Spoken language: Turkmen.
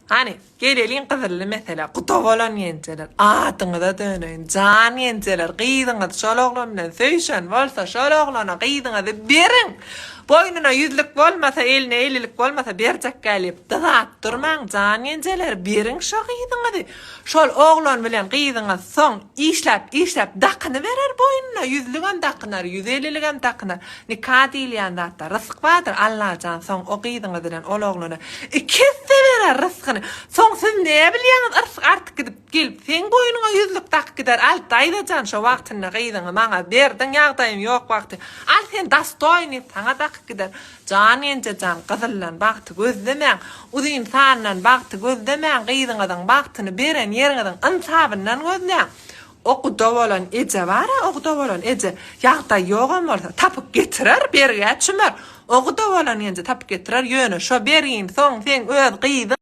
Hany, geleliň gyzylly meselä. Guda bolan genjeler, adyňyza döneýin, jan genjeler, gyzyňyz şol oglan bilen söýşen bolsa, şol oglana gyzyňyzy beriň! Boýnuna ýüzlük bolmasa, eline ellilik bolmasa berjek gälip, dyzap durmaň, jan genjeler, beriň şo gyzyňyzy. Şol oglan bilen gyzyňyz soň işläp-işläp dakynyberer boýnuna, ýüzlügem dakynar, ýüzelliligem dakynar. Nika diýilýän zatda rysk bardyr, Allajan soň o gyzyňyz bilen ol oglana iki esse berer rysgyny. Soň siz näbilýäňiz yrsg artyk gidip gelip seň boýnuňa ýüzlük dakyp gider, al daýzajan şo wagtynda gyzyňy maňa berdiň ýagdaýym ýok wagty, al sen dostoýnyý saňa dakyp gider. Jan genjejan gyzyldan bagty gözlemäň, uzyn sandan bagty gözlemäň gyzyňyzyň bagtyny beren ýeriňiziň ynsabyndan gözläň. O guda bolan eje bar-a, o guda bolan eje. Ýagdaý ýogam bolsa, tapyp getirer, bergä çümer. O guda bolan genje tapyp getirer, ýöne şo bergini soň seň öz gyzyň.